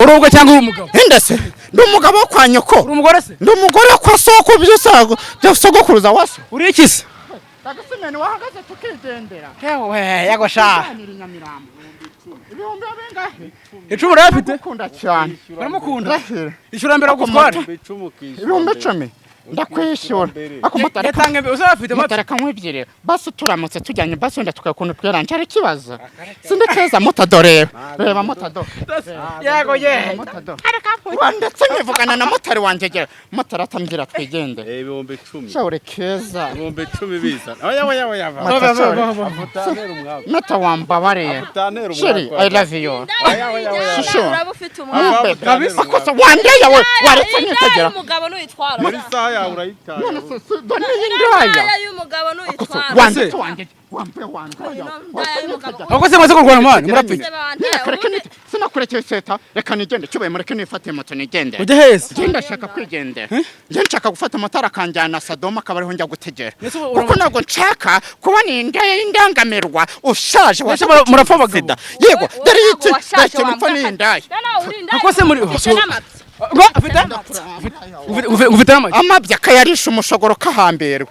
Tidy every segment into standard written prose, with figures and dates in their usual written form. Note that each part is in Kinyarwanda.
Urubwo cyangwa uri umugabo? Inde se? Ndi umugabo wo kwa nyoko. Uri umugore se? Ndi umugore wo kwa soko by'usago bya sogokuruza wa so. Uri iki se? Tagasimeni wahagaze tukigendera. Yewe, yagosha. Nyamirambo ibihumbi bingahe? 10 urayafite? Ndakunda cyane. Uramukunda? Ndahira. Ishyura mbere agutware. 10,000 ndakwishyura ako motari. Yatange mbere uzafite mata. Motari akamwibyirira basi, turamutse tujyanye basi wenda tukakuntu twiranje, hari ikibazo? Sindi keza motado, reba reba motado. Yego ye. Motado wa, ndetse nkivugana na motari wanjye, gera motari atambwira twigendere. 10,000. Shawure keza. 10,000 biza. Oya oya oya. Mata, shawure. Utanera umwaku. Mata, wambabariye. Utanera Chérie, umwaku. I love you. Oya oya oya. Shusho. Uraba ufite umwana. Bebe. Kabisa. Akosa wandeya we, waretse nitagera. Y'umugabo nuyitwara. Muri saha yawe urayitaye. None se dore iyi ndaya. Y'umugabo Akosa nuyitwara. wandetse wanjye wambaye wandaya. Ndaya y'umugabo. Ahubwo se maze kurwana mwana murapfa. Reka sinakurekeye seta, reka nigende cyubaye, mureke nifate moto nigende. Ujya heza. Njye ndashaka kwigendera, njye nshaka gufata motari akanjyana Sadoma, akaba ariho njya gutegera. Ese ubu Kuko ntabwo nshaka kubona iyi ndaya y'indangamirwa ushaje. Ese murapfa abagabo? Sida. Yego, dore iki, dore ikintu mpfa n'iyi ndaya. Ahubwo se muri ngo afite ufite n'amagi. Amabya akayarisha umushogoro kahambirwa.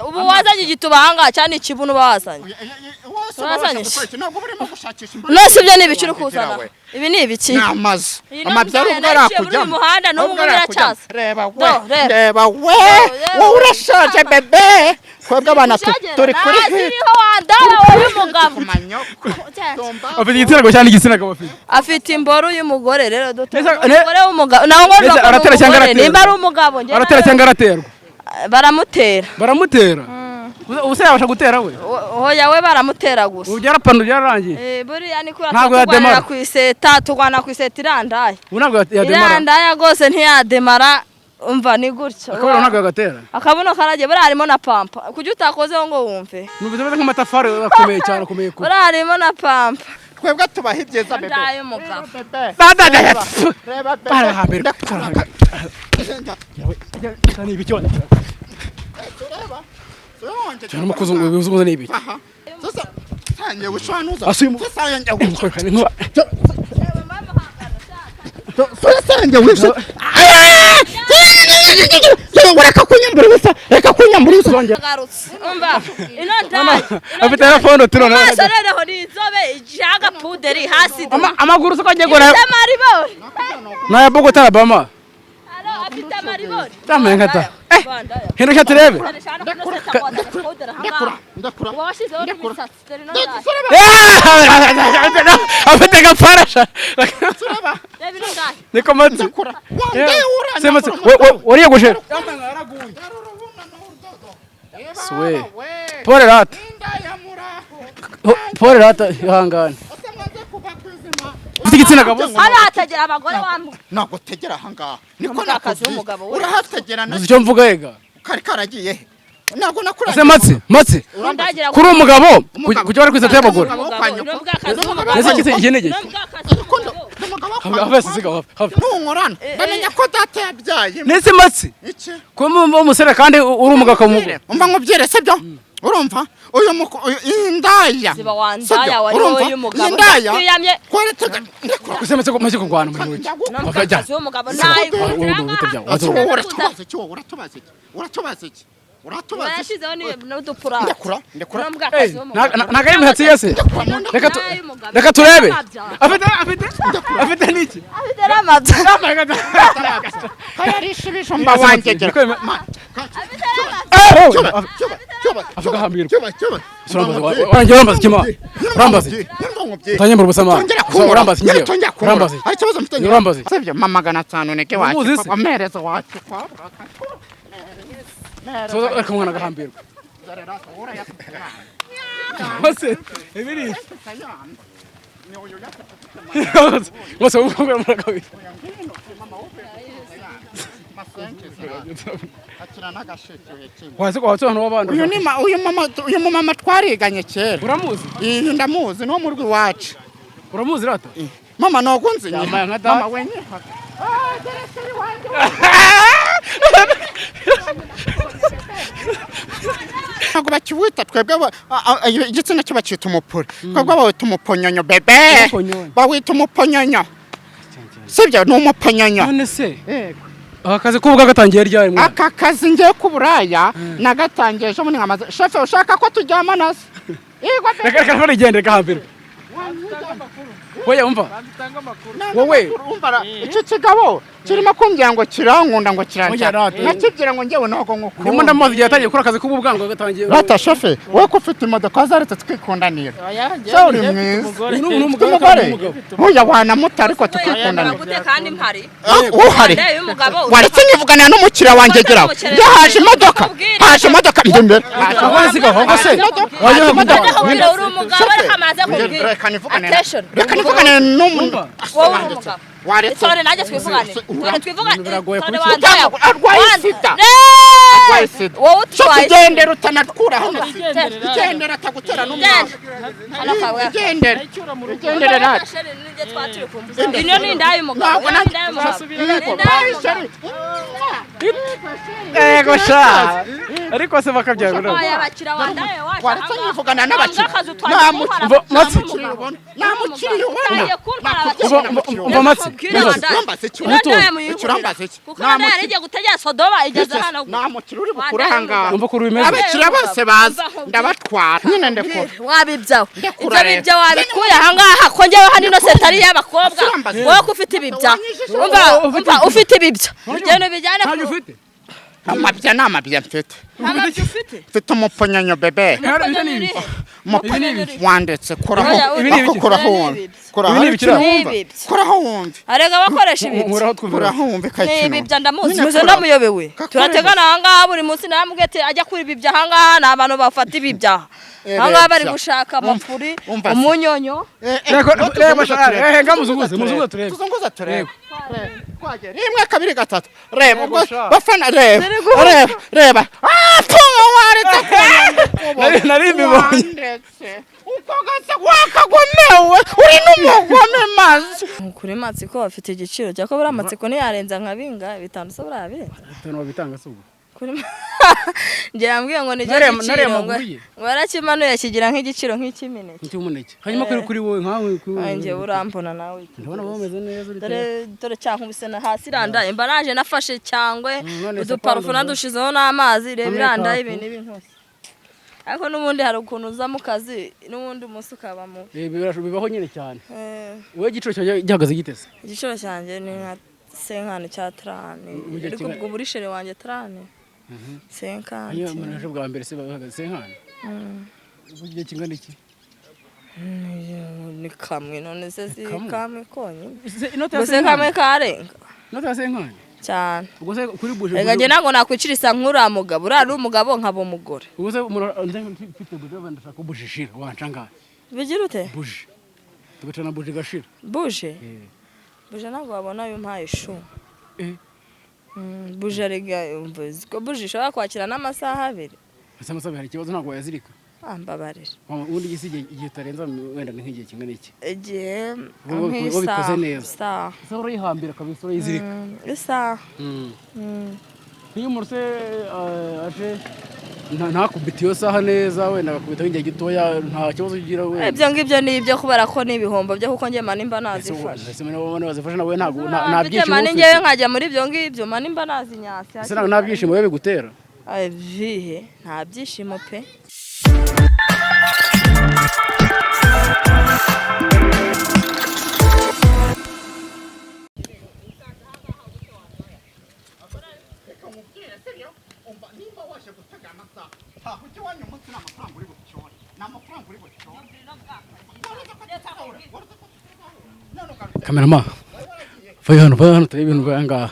Ubu wazanye igituba ahangaha cyane, ikibuno wazanye. Wazanye iki? Ntabwo burimo gushakisha imbaraga. Nose ibyo ni ibiki uri kuzana? Ibi ni ibiki? Ni amazu. Iyi ni Amabya ari amazu ubwo naciye muri uyu arakujyamo. muhanda, n'ubu Ubwo arakujyamo. biracyaza. Reba we. Do, reba. Reba we. Do, reba. Wowe urashaje bebe, twebwe abana turi kuri hit. Ziriho wandara wowe y'umugabo. Kumanyoko. Afite igitsina gabo cyangwa igitsina gabo afite? Afite imboro y'umugore rero dute. Neza Umugore w'umugabo nawe ngo Neza, aratera cyangwa umugore araterwa? nimba ari umugabo njye Aratera cyangwa araterwa? Baramutera. Baramutera. Ubu se yabasha gutera we? Oya, we baramutera gusa. Ubu byarapanu byararangiye. Eh, buriya ni kuri Ntabwo turwanira yademara. ku iseta, turwana ku iseta irandaye. Ubu ntabwo yademara. Irandaya rwose, ntiyademara, umva ni gutyo. Akabura ntabwo yagatera. Akabuno karagiye, buriya harimo na pampa kuki utakozeho ngo wumve. Numvise ameze nk'amatafari akomeye cyane, akomeye kubi. Buriya harimo na pampa. Twebwe tubaha ibyiza bebe. Inda y'umugabo. Bebe. Da da da. Reba bebe. Barahambirwa. Ni ibiki wanda? Tureba. Cyane umukozi ngo uzunguze ni ibiki? Aha. Sasa tangiye gushwanuza. Asuye Sasa yanjye Inkuba. Sasa yanjye wishe. Reka kunyambura ubusa, reka kunyambura ubusa. Agarutse, umva ino ndaya. Afite telefone turona. Amaso noneho ni inzobe ijaga puderi hasi. Amaguru se ko agiye gora? Afite amaribori. Naya Bogota Alabama. Alo, afite amaribori. Tamwe nkata. Eh, Hinduka turebe. Ndakura, ndakura. Washyizeho n'imisatsi, dore ino ndaya. Afite gafarasha. Tureba. Reba ino ndaya. Niko matsi. Ndakura. Wandaye. Semutse. Wariyogoshe. Swe. Pole rata. Pole rata, ihangane. Ufite igitsina gabo? Hano hategera abagore wambuka. Ntabwo tegera ahangaha niko Umupfakazi nakubwiye. w'umugabo we. Urahategera na Uzi icyo mvuga yega? Kari karagiye he? Ntabwo Ese nakurangiye. matsi, matsi. Ndagira Kuri umugabo Umugabo. kujya bari kwisa y'abagore. Umugabo wo kwa nyoko. Ese iki iki ni iki? Urukundo n'umugabo wo kwa Have nyoko. siga have. Have. Ntunkorana ndamenya ko data yabyaye. Nese matsi. Iki? Kuba umusore kandi uri umugabo akaba umugore. Umva nkubwire, sibyo? Urumva uyu iyi ndaya. Ziba wa Sibyo? ndaya wari Urumva? wowe y'umugabo. Iyi ndaya Ndakwiyamye. kwereka ndakura. Kuse maze maze kurwana muri muri. N'umupfakazi w'umugabo nayikubitira. Wowe uratubaza iki? Wowe uratubaza iki? Uratubaza iki? Uratubaza iki? Yashyizeho n'udupura. Ndakura, ndakura. N'umupfakazi w'umugabo. Ntago ari imisatsi yese. Reka reka turebe. Afite afite afite niki? Afite n'amabya. Kayarisha ibijumba wanjye gera. Eh! Cyuba, Avuga hambirwa. cyuba, cyuba. Wanjye urambaza iki ma? Urambaza iki? Utanyambura ubusa ma. Tongera kunkora. Urambaza iki? Tongera kunkora. Urambaza iki? Hari ikibazo mfite? Urambaza iki? Sibyo, mama 500 neke wacu. Uramuzi se? Amerezo wacu kwa. Soza ariko umwana agahambirwa. Bose ibiri. Bose umukobwa murakabiri. Waze kwa abantu w'abandi. Uyu ni uyu mama, uyu mumama twariganye kera. Uramuzi? Iyi ndamuzi, ni wo mu rugo iwacu. Uramuzi rata? Mama nogunzi. Yambaye nka data. Mama wenye. Ah, dore seri wanjye. Ntabwo bakiwita twebwe igitsina cyo bacyita umupuri, twebwe bawita umuponyonyo bebe. Umuponyonyo. Bawita umuponyonyo. Sibyo, ni umupanyanya. None se aka kazi k'ubwa gatangiye ryari mwana? Aka kazi ngiye kuburaya nagatangiye ejo bundi nkamaze. Shefe, ushaka ko turyamana se? Yego be. Reka reka rigende gahambirwe. Oya umva. Wowe. Umva, icyo kigabo kirimo kumbwira ngo kirankunda, ngo Oya, kiranshaka. rata. Nakibwira ngo njyewe ntabwo Ndimo ngukunda. ndamubaza igihe yatangiye gukora akazi k'ububwango gatangiye. Rata shefe, wowe ko ufite imodoka wazaretse twikundanira. Se uri mwiza. Uyu ni Ufite umugabo, umugore? umugabo. Oya wanamuta ariko tukikundanira. Gute kandi mpari? Ah, uhari. Ndebe umugabo. Waretse nkivuganira n'umukiriya wanjye geraho. Umukiriya Njye haje wawe, imodoka. ndakubwira. Haje imodoka njye imbere. Haje Ahubwo sigaho, ahubwo se. Haje imodoka. Ndakubwira uri umugabo ariko amaze kubwira. Reka nivugane. Attention. Reka nivugane n'umuntu. Wowe uri umugabo. Waretse. Tore nanjye twivugane. Tore twivugane. Biragoye Tore kubikora. wandaye. Arwaye sida. Arwaye sida. Wowe Cyo utwaye. tugendera utanakura hano sida. Genda. Igendera atagutera n'umwana. Genda. Hano kawe. Igendere. Igendere rata. Ino ni indaya y'umugabo. Ntabwo Ino ni indaya y'umugabo. Yego, Ni indaya bye, y'umugabo. Sheri. Yego sha. Ariko se bakabyara. Oya, abakiriya wandaye waje. Waretse nkivugana n'abakiriya. Akazi utwaye Namukiriya. kuntwara Matsi. abakiriya. Namukiriya ubona. Utangiye kuntwara abakiriya. Umva Matsi. Nakubwira wandaye. Urambaza iki? Ino ndaya muyihurira. Icyo urambaza iki? Kuko ino ndaya yari igiye gutegera Sodoma igeze hano. Namukiriya uri bukure ahangaha. Umva ukuntu bimeze. Abakiriya bose baza ndabatwara. Nyine ndekura. Wabibyaho. Ndekura Ibyo rero. bibyo wabikuye ahangaha ko njyewe hano ino senta ari iy'abakobwa. Urambaza. Wowe ko ufite ibibya. Umva, umva ufite ibibya. Genda ubijyane ku Ntabyo ufite. Amabya ni amabya mfite. Amabya ufite. Mfite umupfonyonyo bebe. Ibi ni ibi. Umupfonyonyo wanditse koraho. Oya, ibi ni ibiki? Koraho wumve. Koraho Ibi ni ibiki? wumve. Ni ibibya. Koraho wumve. Arega abakoresha ibibya. Nkoraho twumvira. Koraho wumve Ni kakino. ibibya ndamuzi. Nyine Muze koraho. ndamuyobewe. Kakore Turategana ahangaha buri munsi namubwiye ati ajya kuri ibibya ahangaha ni abantu bafata ibibya. Ahangaha bari gushaka amapuri, Umva se. umunyonyo. Reka reba sha. Nga muzunguze, muzunguze turebe. Tuzunguze turebe. Twagera rimwe kabiri gatatu. Reba ubwo bafana reba. Reba reba. Ah, tunga waretse Nari nari mbibonye. Wandetse. Uko gase wakagomewe uri n'umugome mazi. Kuri matsiko bafite igiciro cya ko buriya amatsiko ntiyarenza nka binga bitanu se buriya birenze. Bitanu babitanga se ubwo. Kuri njye yambwiye ngo nicyo Nariya- giciro nariya ngo maguru ye. ngo yarakimanuye kigira nk'igiciro nk'icy'imineke. Nk'umuneke. Hanyuma kuri kuri wowe nkawe kuri wowe. Njye urambona nawe. Ndabona bameze neza uri Dore dore cyankubise na hasi irandaye mba naje nafashe cyangwe none se uduparufe kwandura. nadushizeho n'amazi reba Na irandaye make-up. ibintu ibintusi. Ariko n'ubundi hari ukuntu uza mu kazi n'ubundi umunsi ukaba mubi. Bibaho nyine cyane. Eh, Wowe igiciro cyawe gihagaze gitese. Igiciro cyanjye ni nka senkani cya tarani Ujya ariko Kigali. ubwo burisheri wanjye tarani senkani. Hanyuma umuntu aje bwa mbere se bahagaze senkani. Igihe kingana iki? Ni kamwe none se si Kamwe? kamwe konyine. Inoti ya Ubwo se kamwe senkani. karenga Inoti ya senkani. cyane. Ubwo se kuri buje. Reka njye ntabwo nakwicirisa nk'uriya mugabo uriya ari umugabo nkaba umugore. Ubwo se umuntu mfite buje ndashaka buje shira wanca ngahe? Bigira ute? Buje. Tugacana buje gashira. Buje? Buje ntabwo wabona ayo umpaye ishu. Buje erega umva uzi ko buje ishobora kwakira n'amasaha abiri. Ese amasaha hari ikibazo ntabwo wayazirika. Ah, mbabarira. Ubundi igisi igihe utarenza wenda ni nk'igihe kingana iki? Igihe Wowe nk'isaha. wabikoze neza. Isaha. Isaha urayihambira kabisa urayizirika. Isaha. Iyo umuntu se aje ntakubite iyo saha neza wenda agakubitaho igihe gitoya nta kibazo ugira wenda. Ibyo ngibyo ni ibyo kubera ko ni ibihombo byo kuko njye mani mba nazifashe. Ese mani wazifashe nawe ntabwo nta Mfite byishimo mani ufite. njyewe nkajya muri ibyo ngibyo mani mba nazinyasi. Ese nta byishimo biba bigutera. Ay, bihe nta byishimo pe. Nimba waje gutega amasaha taha ujye iwanyu umunsi ni amafaranga uri bucyore ni amafaranga uri bucyore. Kamerama vayo hano vayo hano turebe ibintu biri ngaha.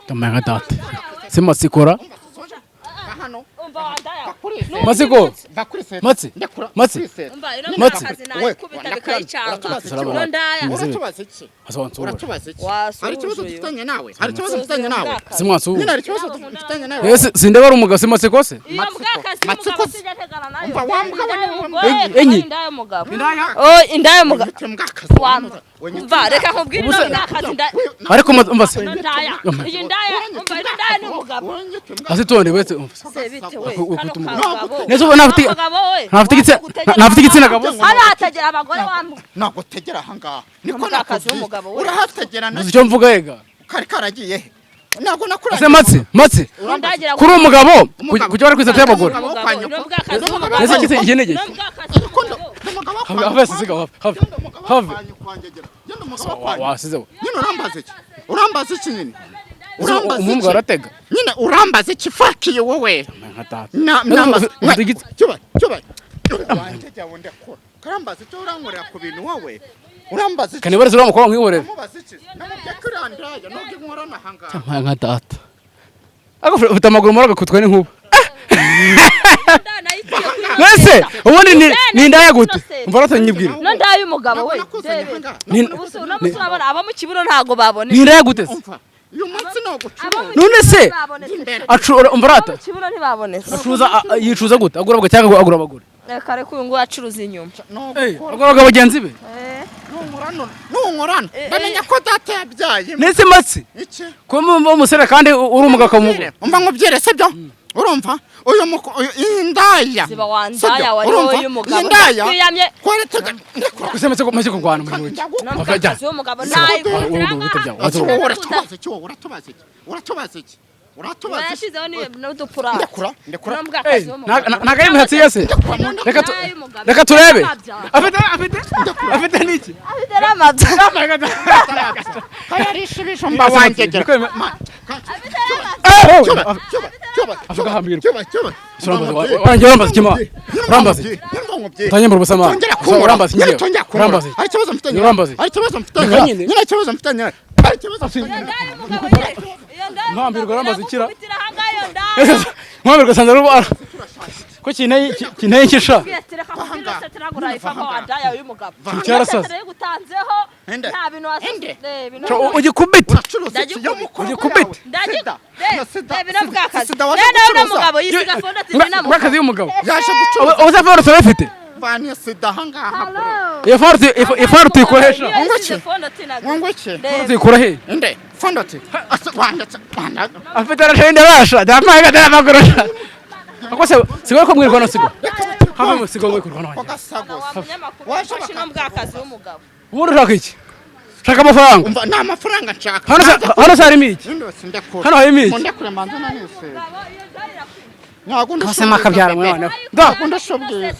Ndambaye nka data. Se Matsikora. Hano Umva wandaya. Matsiko. va kuri seta. Matsi. Ndakura Matsi. kuri seta. Umva ino Matsi. kazi nayikubita bikayicanga. Salama. Ino ndaya. Uratubaza iki? Asa wansubura. Uratubaza iki? Wasuhuje Hari ikibazo uyu. dufitanye nawe? Hari ikibazo dufitanye nawe? Se mwansuhuje. Nyine hari ikibazo dufitanye nawe? Ese sindeba ari umugabo se Matsiko se? Iyo mbwakazi Matsiko. y'umugabo sijya ntegana nayo. Umva, wa mugabo Inda ni y'umugore, Enyi. inda y'umugabo. Oh, inda y'umugabo. Ufite mbwakazi. Wa- Umva, reka nkubwire ino ndakazi nda Ariko umva se. Ino ndaya, iyi ndaya, umva, ino ndaya ni umugabo. Azitonde wese, umva se. Se bite we? Ukubita Kano umugabo. kagabo. Nese ubu ntafite Kagabo we. ntafite igitsina gabo. Hano hategera abagore wambu. Ntabwo utegera ahangaha, niko Umupfakazi nakubwiye. w'umugabo we. Urahategera na Uzi icyo mvuga yega? Kari karagiye he? Ntabwo Ese nakurangiye. Matsi, Matsi, Ndagira kuri uwo mugabo Umugabo. kujya bari kwisata y'abagore. Umugabo wo kwa nyoko. Nese iki iki ni iki? Umugabo wo Have kwa have siga have have Genda umugabo wo have. kwa nyoko wanjye, genda umugabo wo kwa nyoko. Wasize. Nyine urambaza iki? Urambaza iki nyine? Urambaza Umuhungu iki? aratega. Nyine urambaza iki? Fakiye wowe. Nka tata. Na Nese nambaza. ufite igitsi. Cyuba cyuba. Wanjye jya wundekura. Karambaza icyo urankorera ku bintu wowe. Urambaza iki? Kanibare zura mukobwa nkwihorere. Ndamubaza iki? Namubwiye ko urandaya nubwo inkorana ahangaha. Nka tata. Ako ufite amaguru mora gakutwa n'inkuba. Nese ubundi ni indaya gute? Umva rata nyibwira. No ndaya umugabo we. Ntabwo nakuzanye ahangaha. Ubu uno munsi urabona abo mu kibuno ntago babonetse. Ni indaya gute se? Umva. Uyu munsi ni ugucuruza. None se acura umva rata. Abo mu kibuno ntibabonetse. Acuruza yicuza gute? Agura abagabo cyangwa agura abagore? Reka reka uyu nguyu acuruza inyuma. Agura abagabo bagenzi be. Nunkorana. Ndamenya ko data yabyaye. Nese Matsi Iki? kuba umusore kandi uri umugabo akamugura. Umva nkubwire, sibyo? Urumva uyu indaya. Ziba wa ndaya wari Urumva? wowe y'umugabo. Iyi ndaya Ndakwiyamye. kweretega ndekura. Kuse maze maze kurwana muri wowe. No mukakazi w'umugabo nayi. Wowe uratubaza iki? Wowe uratubaza iki? Uratubaza iki? Uratubaza iki? Yashizeho n'udupura. Ndekura, ndekura. No mukakazi w'umugabo. Ntago ari imisatsi ye se? Reka turebe. Afite afite afite niki? Afite n'amabya. Kayarisha ibijumba wanjye gera. Avuga hambirwa. Cyuba cyuba. Urangiye urambaza iki ma? Urambaza iki? Utanyambura ubusa ma? Tongera kunkora. Urambaza iki? Nyine tongera kunkora. Urambaza iki? Hari ikibazo mfitanye. Urambaza iki? Hari ikibazo mfitanye. Reka nyine. Nyine ikibazo mfitanye. Hari ikibazo mfitanye. Mpambirwa urambaza ikira. Mpambirwa sanze ruba. Ko kineye kineye ikisha. Cyarasaze. Ugikubita. Uracuruza iki? Yo mukuru. Ugikubita. Sida waje gucuruza. Mwakazi y'umugabo. Yaje gucuruza. Ubu se farutse urayifite? Vaniye sida ahangaha. Iyo farutse iyo farutse uyikoresha. Ngo iki? Uyikura he? Inde. Fondoti. Wanditse. Wanditse. Afite arashenda basha. Damaye gatera maguru. Ako se sigo ko mwirwana sigo. Have sigo mwirwana wanjye. Wagasagosa. Ubundi ushaka iki? Shaka amafaranga. Umva nta mafaranga nshaka. Hano hano se harimo iki? Ndekura. Hano harimo iki? Ndekure manze nanise. Ntabwo Kose makabyara mwana. Da. ndashobwiye.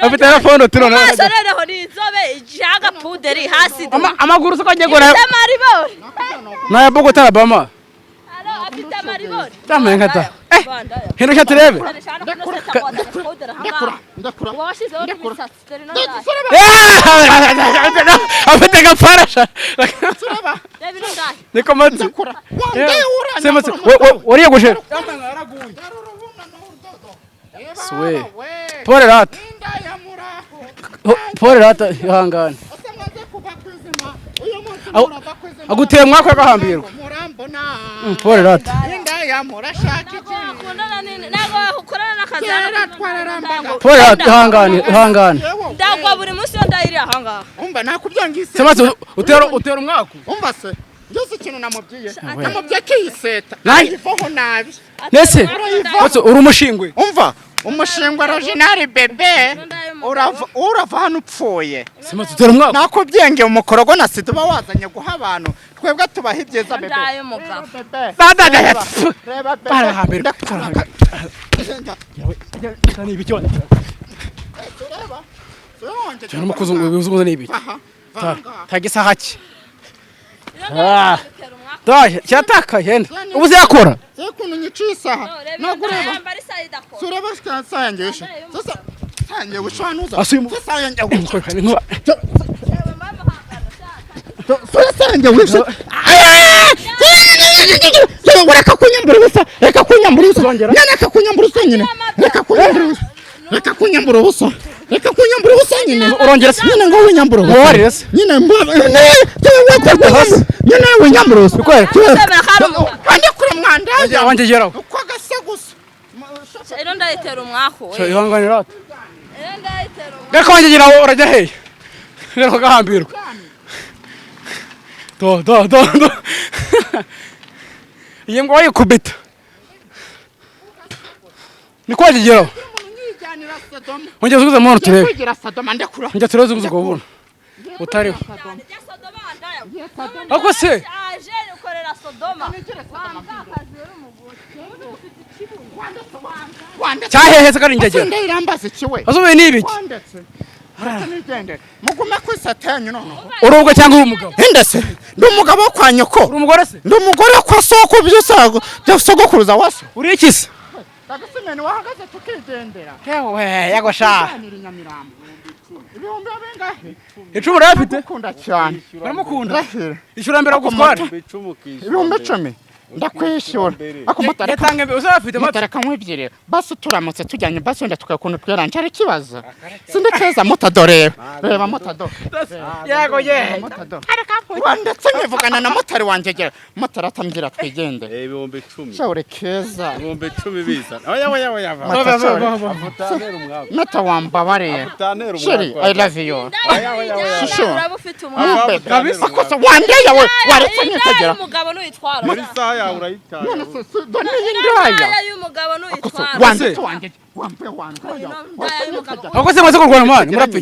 Afite na fondo tino na. Amaso noneho ni inzobe ijaga puderi hasi. Amaguru siko agiye gora. Afite amaribori. Na ya Bogota Alabama. Afite amaribori. Damaye nkata. Eh. Hino turebe. Ndekura. Ndekura. Washyizeho n'imisatsi. Afite agafarasha. Niko Matsi. Se Matsi, wariyogoshe. Swe. Pole rata. Pole rata ihangane. Aguteye mwako agahambirwa. Pole rata. Pole rata ihangane ihangane. Ndagwa buri munsi iyo ndayiri ahangaha. Umva nakubyangise. Se Matsi utera utera umwaku. Umva se. Ngeze ikintu namubwiye. Namubwiye kiyiseta. Ayivaho nabi. Nese Matsi uri umushingwe. Umva umushingwe original bebe. Urava urava hano upfuye. Se Matsi utera umwaku. Nakubyenge umukorogo na sida uba wazanye guha abantu. Twebwe tubaha ibyiza bebe. Ndayo umugabo. Dada dada. Reba bebe. Barahambirwa. Ni ibiki wana. Cyane mukuzungu uzungu ni ibiki. Tagisa haki. Ah. Daje cyataka yenda. Ubu zakora. Sekuntu nyiciye isaha. Nagureba. Sureba sangesha. Sasa sange ushanuza. Sasa yange. Sasa sange wisha. Reka kunyambura ubusa. Reka kunyambura ubusa. Nyana reka kunyambura ubusa nyine. Reka kunyambura ubusa. Reka kunyambura ubusa. Reka kunyambura ubusa nyine. Urongera se. Nyine ngo winyambura ubusa. Mubabarire se. Nyine nyine winyambura ubusa. Andi kure mwanda. Wanjye geraho. Uko gasa gusa. Ino ndayitera umwaku we. Ihangane rata. Ino ndayitera umwaku. Reka wanjye geraho urajya hehe? Ngaruka gahambirwa. Do do do do. Iyi mbwa wayikubita. Niko wagigeraho. Unyijyanira Sodoma. Ongera usubize mu hano turebe. Kwigira Sodoma, ndekura. Ongera turebe uzuguze ubwo buno. Utariho. Ako se Aje ukorera Sodoma. Wandetse. Cyahehetse kandi njyagera. Sinde irambaza iki we? Azubaye ni ibiki? Wandetse. Reka nigendere. Mugume ku iseta yanyu noneho. Uri ubwo cyangwa uri umugabo? Inde se? Ndi umugabo wo kwa nyoko. Uri umugore se? Ndi umugore kwa soko by'usago bya sogokuruza wa so. Uri iki se? Tagisimeni wahagaze tukigendera. Yewe, yago sha. Tuganira i Nyamirambo. Ibihumbi bingahe? Icumu urayafite? Ndagukunda cyane. Uramukunda? Ndahira. Ishyura mbere agutware. Ibihumbi 10 ukishyura. 10,000. Ndakwishyura. Ako mutareka. Yatange mbere uzafite mata. Mutareka nkwibwirira. Basi turamutse tujyanye, basi wenda tukakuntu twiranje, hari ikibazo. Sindi keza mutadoreba. Reba mutado. Yego ye. Mutado. Wandetse nkivugana na motari wanjye gera. Motari atambwira twigendere. 10,000. Shawure keza. 10,000 biza. Oya oya oya. Mata shawure. Utantera umwaku. Mata wambabariye. Utantera Sheri, umwaku. I love you. Shusho. Uraba ufite umwana. Bebe. Kabisa. Akosa wandeya we. Waretse Indaya nkikagera. y'umugabo nuyitwara. Muri saha yawe urayitaye. None se dore iyi ndaya. Indaya y'umugabo nuyitwara. Wandetse wanjye. Wambaye wandaya. Indaya y'umugabo. Ako se mwese kurwana mwana murapfa.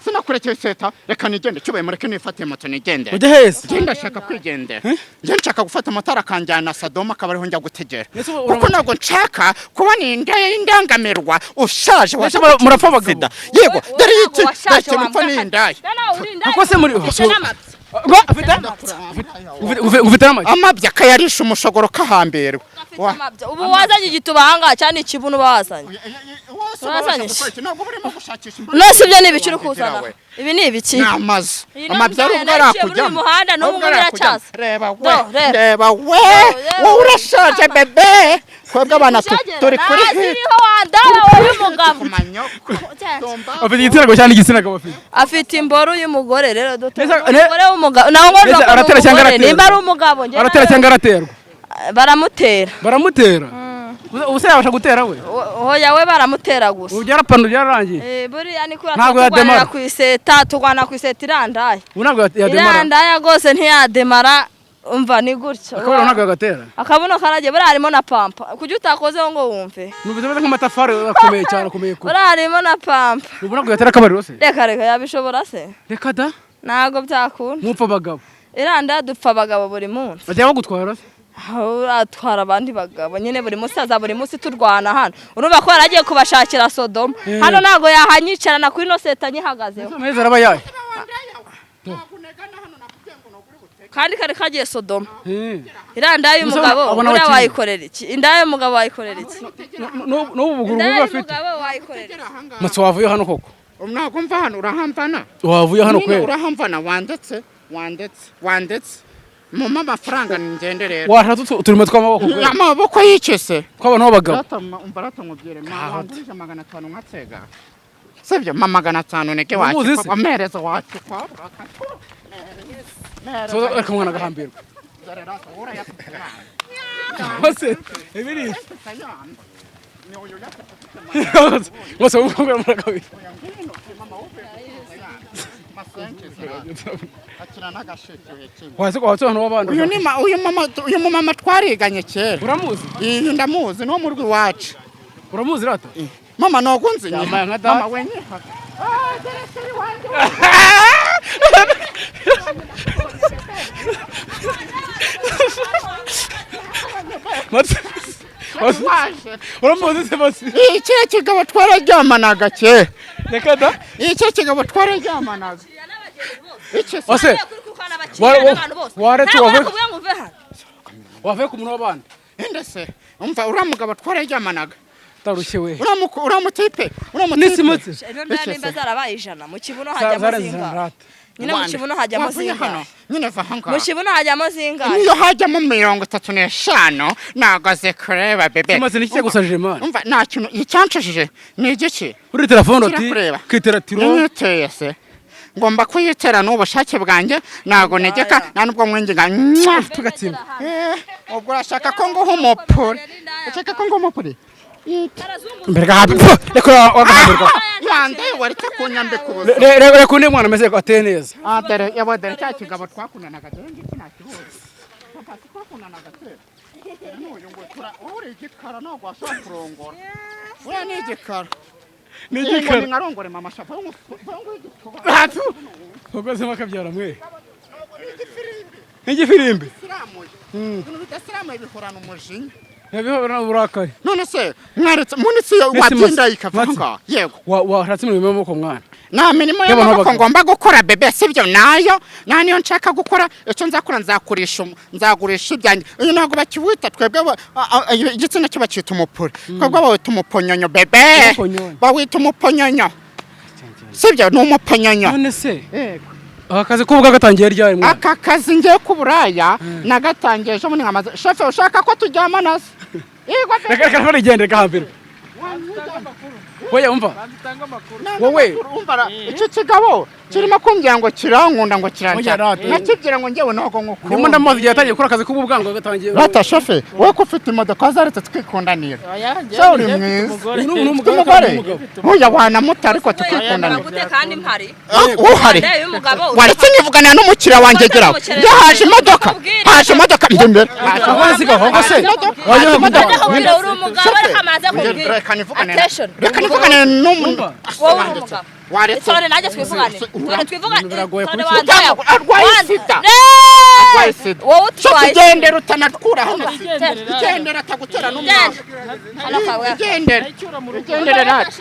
Sinakurekeye seta, reka nigende cyubaye, mureke nifate moto nigende. Ujya heza. Njye ndashaka kwigendera. Njye nshaka gufata motari akanjyana Sodoma, akaba ariho njya gutegera, Ese ubu kuko ntabwo nshaka kubona indaya y'indangamirwa ushaje. Ese murapfa abagabo? Sida. Yego, dore iki ikintu mpfa ni indaya. Ako se muri Ngo afite ufite n'amagi. Amabya akayarisha umushogoro kahambirwa. Ubu wazanye igituba ahangaha cyane, ikibuno wazanye. Wazanye iki? Ntabwo burimo gushakisha imbaraga. None ibyo ni ibiki uri kuzana? Ibi ni ibiki? Ni amazu. Iyi ni Amabya ari indaya ubwo naciye muri uyu arakujyamo. muhanda, n'ubu Ubwo ngubu arakujyamo. iracyaza. Reba we. Do, reba. Reba we. Do, Wowe urashaje bebe, twebwe abana turi kuri hit. Ziriho wandara wowe y'umugabo. Ku manyoko. Afite igitsina gabo cyangwa igitsina gabo afite? Afite imboro y'umugore rero duto. Neza Umugore w'umugabo naho ngo Neza, ni aratera cyangwa umugore, araterwa? nimba ari umugabo njye Aratera cyangwa araterwa? Baramutera. Baramutera. Ubu se yabasha gutera we? Oya, we baramutera gusa. Ubu byarapanu byararangiye. Eh, buriya ni kuri Ntabwo turwanira yademara. ku iseta, turwana ku iseta irandaye. Ubu ntabwo yademara. Irandaya rwose ntiyademara, umva ni gutyo. Akabona ntabwo yagatera. Akabuno karagiye, buriya harimo na pampa, kuki utakozeho ngo wumve? Numvise ameze nk'amatafari akomeye cyane, akomeye kubi. Buriya harimo na pampa. Ubu ntabwo yatera akabariro se? Reka reka, yabishobora se? Reka da. Ntabwo byakunda. Mupfa abagabo. Irandaya dupfa abagabo buri munsi. Bajya bagutwara se? Aho uratwara abandi bagabo nyine buri munsi, aza buri munsi turwana hano, urumva ko yaragiye kubashakira Sodoma hano, ntabwo yahanyicarana kuri ino seta nyihagazeho. Ese amezi araba yayo? Kandi kari kagiye Sodoma. Eh. Irandaya y'umugabo Abona buriya abakiriya. wayikorera iki? Indaya y'umugabo wayikorera iki? N'ubu buguru Indaya bubi afite. y'umugabo wayikorera iki? Matsi, wavuye hano koko? Ntabwo mva hano, urahamvana. Wavuye hano Nyine kwera? Urahamvana, wandetse wandetse wandetse, mumpe amafaranga ngende rero. Washatse uturimo tw'amaboko kwera? Amaboko y'iki se? Tw'abantu b'abagabo. Rata, umva rata, nkubwire wangurije 500 nkatega, sibyo? Ma 500 neke. Uramuzi se? Wacu amerezo wacu kwa. So ariko umwana agahambirwa. Bose ibiri. Bose umukobwa murakabiri. Waze ko watse abantu b'abandi. Uyu ni uyu mama, uyu mumama twariganye kera. Uramuzi? Iyi ndamuzi, ni wo mu rugo iwacu. Uramuzi rata? Mama nogunzi. Yambaye nka data. Mama wenye. Ah, dore seri wanjye. Matsi. Waje. Uramuzi se Matsi? Iki kigabo twararyamanaga kera. Reka da. Iki kigabo twararyamanaga. Iki se? Ose waretse Ntabwo wavuye nakubwiye ngo uve hano. Wavuye ku muntu w'abandi. Inde se? Umva, uriya mugabo twararyamanaga. Tarushye we. Uriya uriya mutipe, uriya mutipe. Nisi Matsi. Ino ndaya nimba zarabaye 100, mu kibuno hajyamo Zarenze zingahe? rata. Nyine mu kibuno hajyamo Wavuye hano. zingahe? Nyine va aha Mu ngaha. kibuno hajyamo zingahe? Niyo hajyamo 35 ntabwo zikureba bebe. Matsi, ni iki cyagusajije man? Umva, nta kintu icyanshishije ni igiki. Uri telefone uti Kirakureba. kiteratiro. Niteye se ngomba kuyitera n'ubushake bwanjye, ntabwo ntegeka, nta nubwo mwinginga. Mwah! Tugatsinda. Eh, ubwo urashaka ko nguha umupuri? Ushaka ko nguha umupuri? Mbere gahabi. Reka wagahambirwa. Yandaye waretse kunyambika ubusa. Reka undi mwana ameze ateye neza. Ah, dore yabo, dore cya kigabo twakundanaga, dore ngiki nakibonye. Papa, twakundanaga kera. N'uyu ngo uri igikara, ntabwo washobora kurongora. Uriya ni igikara. Ni Ngo ni igikara. nkarongore mama shafa ngo igituba. Ukoze makabyara mwe. Nk'igifirimbi. Siramuye. Ibintu bidasiramuye bihorana umujinya. Yabihora uburakari. None se mwaretse munsi yo Mbese wabyinda Matsi- ikava Matsi. ngaho? Yego. Washatse imirimo y'amaboko, mwana. Nta mirimo Y'abantu y'amaboko b'abagabo. ngomba gukora, bebe, sibyo? Nayo nta niyo nshaka gukora. Icyo nzakora, nzakurisha nzagurisha ibyanjye. Uyu ntabwo bakiwita twebwe igitsina cyo bacyita umupuri, twebwe bawita umuponyonyo, bebe. Umuponyonyo. Bawita umuponyonyo, sibyo? Ni umuponyonyo. None se Yego. aka kazi k'ubwa gatangiye ryari, mwana? Aka kazi ngiye k'uburaya nagatangiye ejo bundi nkamaze. Shefe, ushaka ko turyamana se? Yego, bebe. Reka reka rigende gahambirwa. Oya, umva. Wowe. Umva, icyo kigabo kirimo kumbwira ngo kirankunda, ngo Oya, kiranshaka. rata. Nakibwira ngo njyewe ntabwo Ndimo ngukunda. ndamuzi igihe yatangiye gukora akazi k'ububwango gatangiye. Rata shefe, wowe ko ufite imodoka, wazaretse twikundanira? Se uri mwiza. Uyu ni Ufite umugabo, umugore? umugabo. Oya, wanamuta, ariko tukikundanira. Gute kandi mpari? Ah, uhari. Ndeba umugabo. Waretse nkivuganira n'umukiriya wanjye, geraho. Umukiriya Iyo haje wawe, imodoka, ndakubwira. haje imodoka, njye imbere. Aho sigaho, aho se. Haje imodoka. Ndakubwira, uri umugabo, Shefe, ariko amaze kubwira. reka nivugane Attention. reka nivugane n'umuntu. Wowe uri umugabo. Waretse. Tore nanjye twivugane. Tore twivugane. Biragoye Tore kubikora. wandaye. Arwaye sida. Arwaye sida. Wowe Cyo utwaye. tugendera, utanakura hano sida. Igendera, atagutera n'umwana. Hano kawe. Igendere, igendere rata.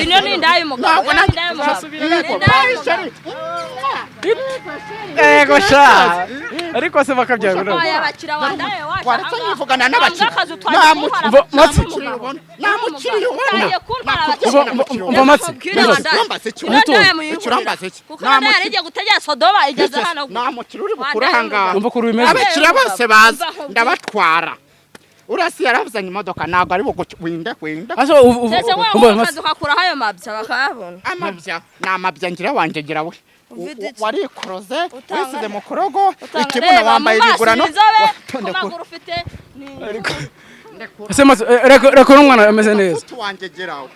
Ino ni indaya y'umugabo. Ntabwo Ino ni indaya y'umugabo. Yego, Ni indaya y'umugabo. bye, chérie. Ego sha. Ariko se bakabyara. Oya, abakiriya wandaye waje. Waretse nkivugana n'abakiriya. Akazi utwaye. Matsi. Nta mukiriya ubona. Utangiye kuntwara abakiriya. Umva, Matsi. Nakubwira wandaye. Urambaza iki? Ino ndaya muyihurira. Urambaza iki? Kuko ino ndaya yari igiye gutegera Sodoma igeze hano. Nta mukiriya uri bukure aha ngaha. Umva ukuntu bimeze. Abakiriya bose baza ndabatwara. Urasi yaravuzanye imodoka, ntabwo ari buguce. Winde, winde. Ase Ndetse umva wowe Matsi. ukaza ukakuraho ayo mabya bakayabona. Amabya ni amabya ngira wanjye, ngira we. Ufite iki? Warikoroze, Utanga- wisize mu korogo Utanga- ikibuno, Reba, wambaye mu maso ibigurano. ni inzobe, ku Ndekura. maguru ufite ni Ese Matsi, reka reka uno mwana ameze neza. Utu wanjye gira we.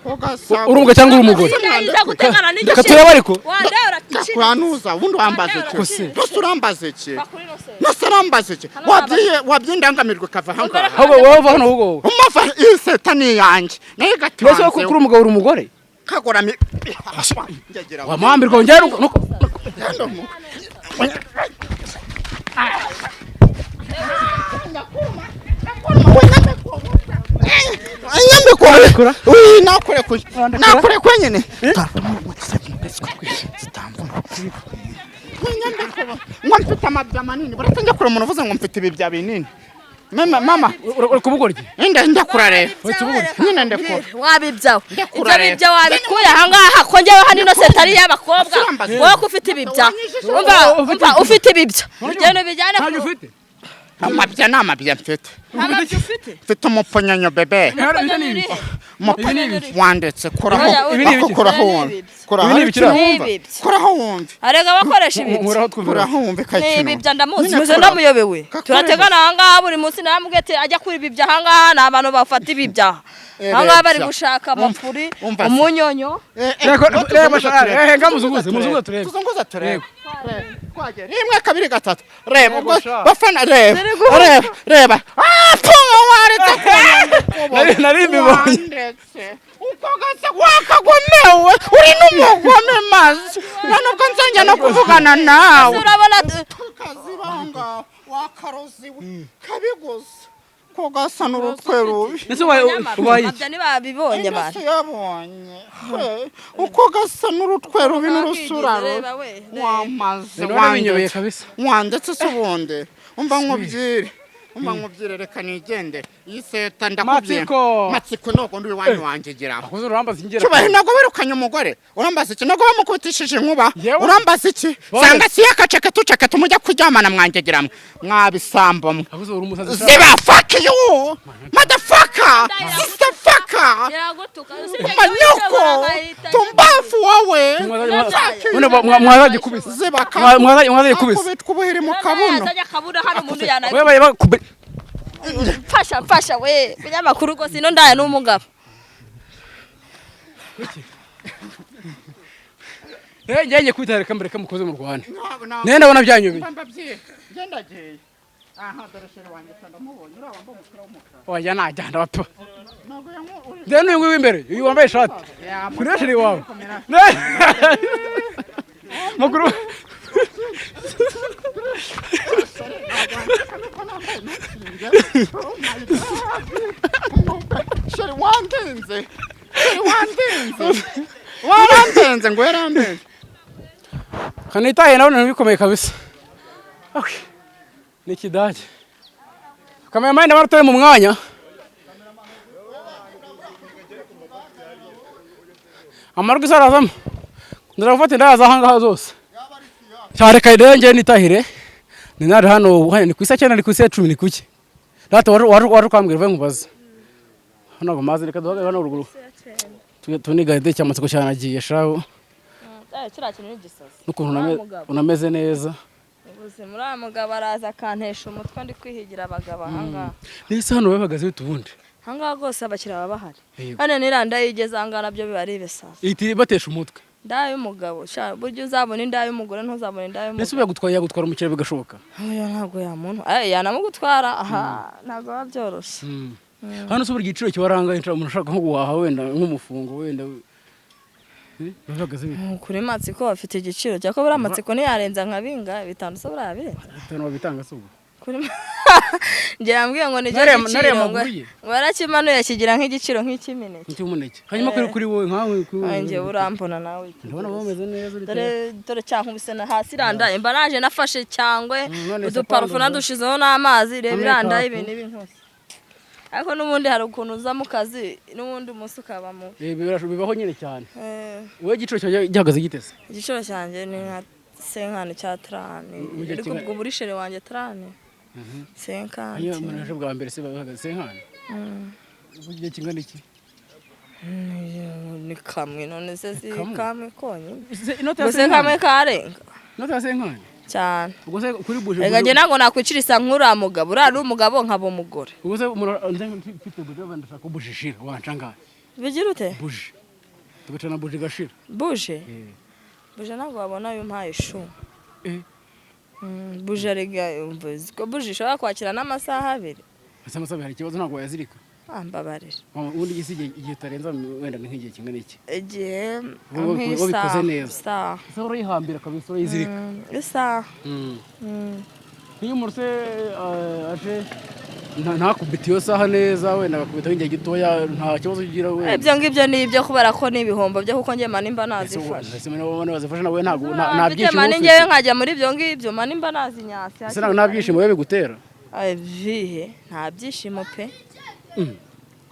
Uri umugabo cyangwa uri umugore? Iza gutegana n'igiciro. Reka turebe ariko. Wandaye uracika. Ndakuranuza, ubundi wambaza iki? Kose. Nose urambaza iki? Bakuri no se. Nose urambaza iki? Wabyiye wabyindangamirwa ikava aha ngaha. Ahubwo wowe uva hano ahubwo wowe. Umva, iyi seta ni iyanjye nayo Mbese wowe igatanze. kuri umugabo uri umugore? Kagorami. Njye we. Wamwambirwa ngera nuko. Nyambikwa. Uyi nakurekuye. Nakurekuye nyine. Ngo mfite amabya manini. Buretse njya kure, umuntu uvuze ngo mfite ibibya binini. Mama, mama, Uri kubugoryi. inda ndakura rero. Nyine ndekura. Wabibyaho. Ndekura Ibyo rero. bibya wabikuye ahangaha ko njyewe hano ino seta ari iy'abakobwa. Urambaza. Wowe ko ufite ibibya. Umva, umva, ufite ibibya. Genda ubijyane ku Ntabyo ufite. Amabya ni amabya mfite. Amabya ufite. Mfite umuponyonyo, bebe. Ibi ni ibi. Umuponyo wanditse koraho. Oya, Ibi ni Ako ibiki? koraho Ibi ni wumve. ibibya. Koraho Ibi ni ibiki? wumve. Ni ibibya. Koraho wumve. Arega bakoresha ibibya. Nkuraho twumva. Koraho wumve Ni kakino. ibibya ndamuzi. Nyine Muze koraho. ndamuyobewe. Kakorera. Turategana ahangaha buri munsi, naramubwiye ati ajya kuri ibibya ahangaha ni abantu bafata ibibya. Ahangaha bari Ebya. gushaka amapuri, Umva se. umunyonyo. Reba reba, nga muzunguze, muzunguze turebe. Tuzunguze turebe. Yego. Twagera rimwe, kabiri, gatatu, reba ubwo sha. bafana, reba, reba, reba. Ah, pfunga, waretse. Nari mbibonye. Wandetse uko gasa, wakagomewe, uri n'umugome maze nta nubwo nzongera no kuvugana nawe. Urabona Kazibanga wakaroziwe kabiguze ko gasa n'urutwe rubi. Ese ubaye ubaye iki? Amabya ntibabibonye abantu. Ese yabonye uko gasa n'urutwe rubi n'urusura rubi. Reba we, reba. Wamaze None binyobeye kabisa. Wandetse se ubundi? Umva nkubyire, umva nkubyire, reka nigendere iyi seta ndakubwira. Matsiko. Matsiko ntabwo ndi iwanyu wanjye geraho. Akoze urambaza ingera. Cyubahiro, ntabwo wirukanye umugore? Urambaza iki? Ntabwo bamukubitishije inkuba? Yewe. Urambaza iki? Bone. Sanga si yakaceke tuceke tumujya kuryamana mwangegeramo mwabisambo mwe. Akoze uri umusazi. Ziba, fuck you, motherfucker, sister fucker. Yagutuka. Manyoko tumbafu wowe. None mwazagikubise. Ziba. Mwazagikubise. Akubitwa ubuhiri mu kabuno. Azajya akabura hano umuntu Wewe bakube. Mfasha, mfasha we binyamakuru rwose, ino ndaya n'umugabo. Ngiye kwitahira, reka mbere mukoze mu Rwanda. Nene ndabona byanyobeye. Mbabyiye, ngendagiye aha, dore chéri wanjye ndamubonye, uriya wambaye umupira w'umukara. Oya, najyana bato. Ntabwo yanku Dore n'uyu nguyu w'imbere, uyu wambaye ishati. Kuri chéri wawe. Mukuru. Chéri wandenze, chéri wandenze, warandenze ngo yarandenze. Kanitaye nabona bikomeye kabisa. Okay. Ni ikidage. Cameraman ndabona turi mu mwanya. Amarwi zarazamo. Ndabafata ndaza aha ngaha zose. Cyane kayide ngiye nitahire. Ni nari hano hano ni ku isa 9, ni ku isa 10, ni kuki? Data wari ukambwira uvuye nkubaza. Hano ngo mazi, reka duhagarare hano ruguru. Tuniga cyamatsiko cyanagiye shawo. Kiriya kintu ni igisazi. N'ukuntu Uriya mugabo. unameze neza. Ubuzima, uriya mugabo araza akantesha umutwe, ndi kwihigira abagabo ahangaha. Nese hano bahagaze bite ubundi? Ahangaha rwose abakiriya baba bahari. Yego. Hano n'iranda yigeze ahangaha nabyo biba ari ibisazi. Ihita batesha umutwe. Indaya y'umugabo sha, burya uzabona indaya y'umugore ntuzabona indaya Nese y'umugabo. ubu yagutwara umukiriya bigashoboka? Oya, ntabwo yamuntu yanamugutwara aha, ntabwo biba byoroshye. Hano se buri giciro kibaranga umuntu ushaka nko guhaha wenda nk'umufungo wenda bahagaze bite? Kuri matsiko bafite igiciro cya ko buriya matsiko ntiyarenza nka binga 5 se buriya birenza. 5 babitanga se ubwo? Kuri njye yambwiye ngo nicyo Nariya giciro ngo maguru ye. ngo yarakimanuye kigira nk'igiciro nk'icy'imineke. Nk'icy'umuneke. Hanyuma kuri wowe nkawe kuri wowe. Njye urambona nawe. Ndabona bameze neza uri Dore dore cyankubise na hasi irandaye, mba naje nafashe cyangwe None se uduparufe kwanduza. nadushizeho n'amazi, reba Na irandaye make-up. ibintu ibintusi. Ariko n'ubundi hari ukuntu uza mu kazi n'ubundi umunsi ukaba mubi. Bibaho nyine cyane. Eh, Wowe igiciro cyawe gihagaze gite se? Igiciro cyanjye ni nka senkani cya trani. Mu gihe Ariko ubwo buri chéri wanjye trani Hanyuma 50. umuntu aje bwa mbere se bahagaze senkani? Mu gihe kingana iki? Ni kamwe none se si Kamwe? kamwe konyine. Inoti ya Ubwo se kamwe senkani? karenga Inoti ya senkani? Cyane. Ubwo se kuri buje Reka njye ntabwo nakwicira isa nk'uriya mugabo, uriya ari umugabo nkaba umugore. Ubwo se umuntu mfite buje wenda ndashaka ko buje ishira wanca angahe? Bigira ute? Buje tugacana buje igashira. Buje buje ntabwo wabona ayo umpaye ishu. Buje rega umva uzi ko buje ishobora kwakira n'amasaha 2. Ese amasaha hari ikibazo, ntabwo wayazirika? Ah, mbabarira. Ubundi igisi igihe utarenza wenda ni nk'igihe kingana iki? Igihe Wowe nk'isaha wabikoze neza. Isaha. Ese urayihambira kabisa, urayizirika? Isaha. Nk'iyo umuntu se aje ntakubite iyo saha neza wenda agakubitaho igihe gitoya, nta kibazo ugira wenda? Ibyo ngibyo ni ibyo kubera ko ni ibihombo byo kuko njye mani mba nazifashe. Ese mani bazifashe nawe ntabwo nta Mfite byishimo mani uba njyewe ufite? nkajya muri ibyo ngibyo mani mba nazinyasi. Ese nta byishimo biba bigutera? Ay, bihe nta byishimo pe,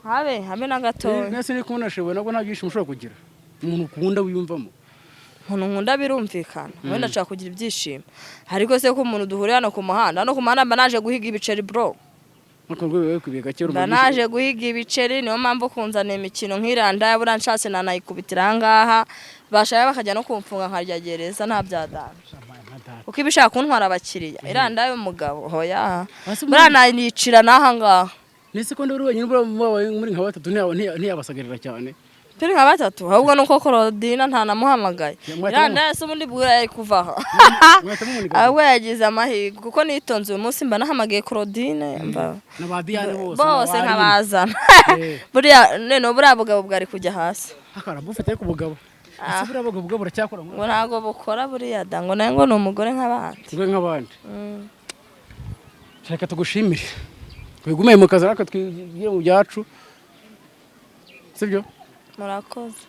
habe habe na gatoya. Mwese ni kumwe na shewe nabwo nta byishimo ushobora kugira, umuntu ukunda wiyumvamo? Umuntu nkunda birumvikana wenda nshaka kugira ibyishimo, ariko se ko umuntu duhuriye hano ku muhanda, hano ku muhanda mba naje guhiga ibiceri bro. Nuko rwego rwo kwibiga kera Mba naje guhiga ibiceri, niyo mpamvu kunzana imikino nk'iranda buriya nshatse nanayikubitira aha ngaha, bashaka bakajya no kumfunga nkarya gereza nta byadanje, kuko iba ishaka kuntwara abakiriya iranda y'umugabo. Hoya, buriya nanicira n'aha ngaha. Nese ko ndabura wenyine, buriya mubaye muri nka batatu ntiyabasagarira cyane? Turi nka batatu, ahubwo nuko Claudine ntanamuhamagaye. Mwahita Iranda yose ubundi bwura yari kuva aha. Mwahita mumunika. Ahubwo yagize amahirwe kuko nitonze uyu munsi mba nahamagaye Claudine mba Na ba Diane bose. Bose na ba Aline. nkabazana. Eh. Buriya none buriya bugabo bwari kujya hasi. Akara bufite ariko ubugabo. Ese buriya bugabo bwo buracyakora Ngo ntabwo bukora buriya da, ngo nawe ngo ni umugore nk'abandi. Twe nk'abandi. Reka tugushimire. Twigume mu kazi natwe twigire mu byacu. Sibyo? Murakoze.